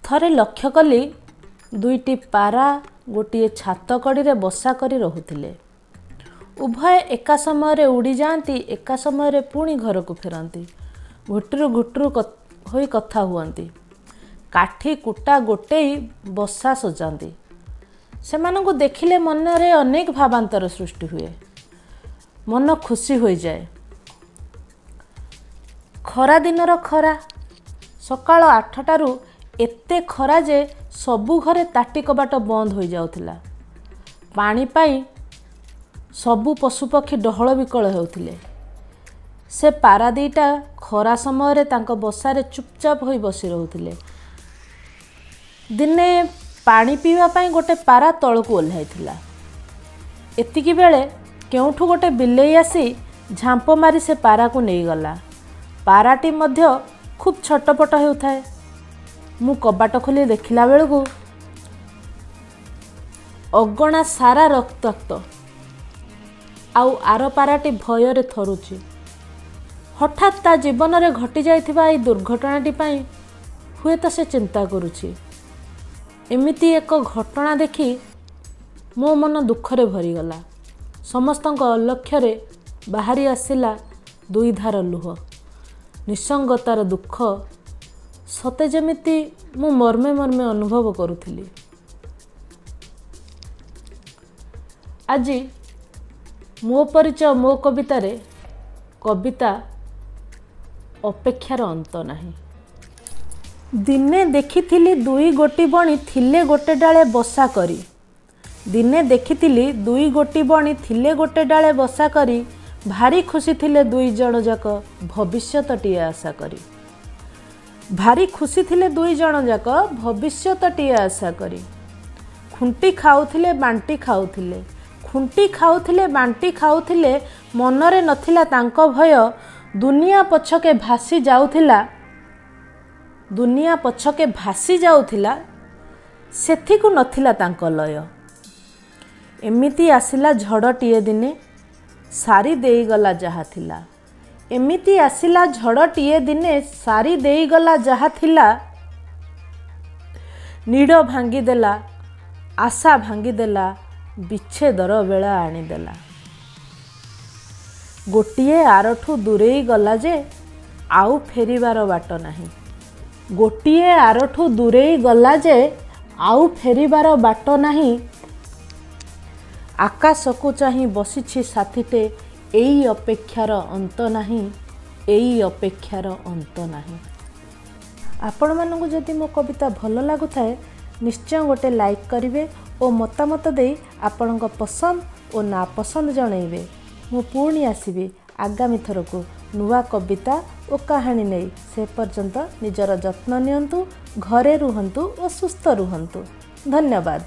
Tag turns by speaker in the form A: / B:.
A: ଥରେ ଲକ୍ଷ୍ୟ କଲି, ଦୁଇଟି ପାରା ଗୋଟିଏ ଛାତ କଡ଼ିରେ ବସା କରି ରହୁଥିଲେ। ଉଭୟେ ଏକା ସମୟରେ ଉଡ଼ିଯାଆନ୍ତି, ଏକା ସମୟରେ ପୁଣି ଘରକୁ ଫେରନ୍ତି। ଘୁଟୁରୁ ଘୁଟୁରୁ ହୋଇ କଥା ହୁଅନ୍ତି। କାଠି କୁଟା ଗୋଟେଇ ବସା ସଜାନ୍ତି। ସେମାନଙ୍କୁ ଦେଖିଲେ ମନରେ ଅନେକ ଭାବାନ୍ତର ସୃଷ୍ଟି ହୁଏ, ମନ ଖୁସି ହୋଇଯାଏ। ଖରା ଦିନର ଖରା, ସକାଳ 8ଟାରୁ ଏତେ ଖରା ଯେ ସବୁ ଘରେ ତାଟି କବାଟ ବନ୍ଦ ହୋଇଯାଉଥିଲା। ପାଣି ପାଇଁ ସବୁ ପଶୁପକ୍ଷୀ ଡହଳ ବିକଳ ହେଉଥିଲେ। ସେ ପାରା ଦୁଇଟା ଖରା ସମୟରେ ତାଙ୍କ ବସାରେ ଚୁପଚାପ ହୋଇ ବସି ରହୁଥିଲେ। ଦିନେ ପାଣି ପିଇବା ପାଇଁ ଗୋଟେ ପାରା ତଳକୁ ଓହ୍ଲାଇଥିଲା। ଏତିକି ବେଳେ କେଉଁଠୁ ଗୋଟେ ବିଲେଇ ଆସି ଝାମ୍ପ ମାରି ସେ ପାରାକୁ ନେଇଗଲା। ପାରାଟି ମଧ୍ୟ ଖୁବ୍ ଛଟପଟ ହେଉଥାଏ। ମୁଁ କବାଟ ଖୋଲି ଦେଖିଲା ବେଳକୁ ଅଗଣା ସାରା ରକ୍ତାକ୍ତ, ଆଉ ଆର ପାରାଟି ଭୟରେ ଥରୁଛି। ହଠାତ୍ ତା ଜୀବନରେ ଘଟିଯାଇଥିବା ଏଇ ଦୁର୍ଘଟଣାଟି ପାଇଁ ହୁଏତ ସେ ଚିନ୍ତା କରୁଛି। ଏମିତି ଏକ ଘଟଣା ଦେଖି ମୋ ମନ ଦୁଃଖରେ ଭରିଗଲା। ସମସ୍ତଙ୍କ ଅଲକ୍ଷ୍ୟରେ ବାହାରି ଆସିଲା ଦୁଇ ଧାର ଲୁହ। ନିଃସଙ୍ଗତାର ଦୁଃଖ ସତେ ଯେମିତି ମୁଁ ମର୍ମେ ମର୍ମେ ଅନୁଭବ କରୁଥିଲି। ଆଜି ମୋ ପରିଚୟ ମୋ କବିତାରେ କବିତା ଅପେକ୍ଷାର ଅନ୍ତ ନାହିଁ। ଦିନେ ଦେଖିଥିଲି ଦୁଇ ଗୋଟି ବଣି ଥିଲେ ଗୋଟେ ଡାଳେ ବସା କରି। ଦିନେ ଦେଖିଥିଲି ଦୁଇ ଗୋଟି ବଣି ଥିଲେ ଗୋଟେ ଡାଳେ ବସା କରି, ଭାରି ଖୁସି ଥିଲେ ଦୁଇ ଜଣ ଯାକ ଭବିଷ୍ୟତଟିଏ ଆଶା କରି। ଭାରି ଖୁସି ଥିଲେ ଦୁଇ ଜଣ ଯାକ ଭବିଷ୍ୟତଟିଏ ଆଶା କରି। ଖୁଣ୍ଟି ଖାଉଥିଲେ ବାଣ୍ଟି ଖାଉଥିଲେ, ଖୁଣ୍ଟି ଖାଉଥିଲେ ବାଣ୍ଟି ଖାଉଥିଲେ, ମନରେ ନଥିଲା ତାଙ୍କ ଭୟ। ଦୁନିଆ ପଛକେ ଭାସି ଯାଉଥିଲା, ଦୁନିଆ ପଛକେ ଭାସି ଯାଉଥିଲା, ସେଥିକୁ ନଥିଲା ତାଙ୍କ ଲୟ। ଏମିତି ଆସିଲା ଝଡ଼ଟିଏ ଦିନେ, ସାରି ଦେଇଗଲା ଯାହା ଥିଲା। ଏମିତି ଆସିଲା ଝଡ଼ଟିଏ ଦିନେ, ସାରି ଦେଇଗଲା ଯାହା ଥିଲା। ନୀଡ଼ ଭାଙ୍ଗିଦେଲା, ଆଶା ଭାଙ୍ଗିଦେଲା, ବିଚ୍ଛେଦର ବେଳା ଆଣିଦେଲା। ଗୋଟିଏ ଆରଠୁ ଦୂରେଇ ଗଲା ଯେ ଆଉ ଫେରିବାର ବାଟ ନାହିଁ। ଗୋଟିଏ ଆରଠୁ ଦୂରେଇ ଗଲା ଯେ ଆଉ ଫେରିବାର ବାଟ ନାହିଁ। ଆକାଶକୁ ଚାହିଁ ବସିଛି ସାଥିଟେ, ଏଇ ଅପେକ୍ଷାର ଅନ୍ତ ନାହିଁ, ଏଇ ଅପେକ୍ଷାର ଅନ୍ତ ନାହିଁ। ଆପଣମାନଙ୍କୁ ଯଦି ମୋ କବିତା ଭଲ ଲାଗୁଥାଏ, ନିଶ୍ଚୟ ଗୋଟେ ଲାଇକ୍ କରିବେ ଓ ମତାମତ ଦେଇ ଆପଣଙ୍କ ପସନ୍ଦ ଓ ନାପସନ୍ଦ ଜଣାଇବେ। ମୁଁ ପୁଣି ଆସିବି ଆଗାମୀ ଥରକୁ ନୂଆ କବିତା ଓ କାହାଣୀ ନେଇ। ସେ ପର୍ଯ୍ୟନ୍ତ ନିଜର ଯତ୍ନ ନିଅନ୍ତୁ, ଘରେ ରୁହନ୍ତୁ ଓ ସୁସ୍ଥ ରୁହନ୍ତୁ। ଧନ୍ୟବାଦ।